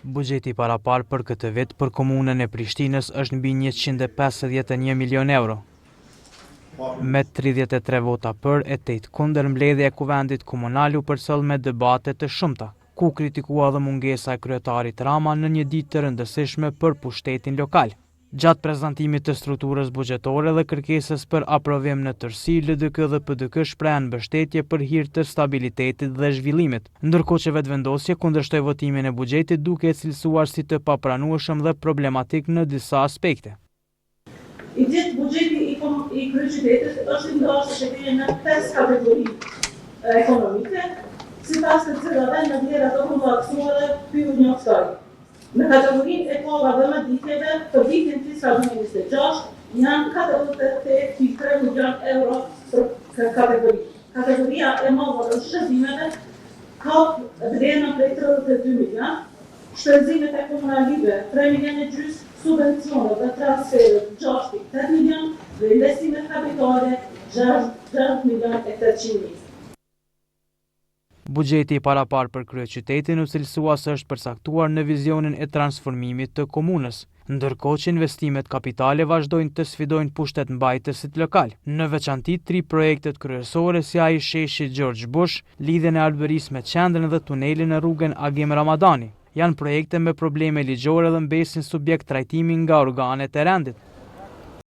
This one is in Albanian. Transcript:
Buxheti i paraparë për këtë vit për Komunën e Prishtinës është mbi 151 milionë euro. Me 33 vota për e 8 kundër mbledhja e Kuvendit Komunal u përcoll me debate të shumta, ku u kritikua dhe mungesa e kryetarit Rama në një ditë të rëndësishme për pushtetin lokal. Gjatë prezantimit të strukturës buxhetore dhe kërkesës për aprovim në tërësi, LDK dhe PDK shprehën mbështetje për hir të stabilitetit dhe zhvillimit, ndërkohë që Vetëvendosje kundërshtoi votimin e buxhetit duke e cilësuar si të papranueshëm dhe problematik në disa aspekte. I gjithë buxheti i i kryeqytetit është i ndarë siç e keni në pesë kategori ekonomike, sipas të cilave në vlera të përmbajtësuara po ju njoftoj. Në kategorinë e pagave dhe mëditjeve për vitin fiskal 2026 janë 48,3 milion euro për këtë kategori. Kategoria e mallrave dhe shërbimeve kap vlerën prej 32 milion, shpenzimet e komunalive 3 milion e gjysë, subvencionet dhe transferet 6.8 milion dhe investimet kapitale 6 milion e 800 mijë. Buxheti i paraparë për kryeqytetin u cilësua se është përcaktuar në vizionin e transformimit të komunës, ndërkohë që investimet kapitale vazhdojnë të sfidojnë pushtetmbajtësit lokal. Në veçanti, tri projektet kryesore si ai i sheshit George Bush, lidhjen e Arbërisë me qendrën dhe tunelin në rrugën Agim Ramadani, janë projekte me probleme ligjore dhe mbesin subjekt trajtimi nga organet e rendit.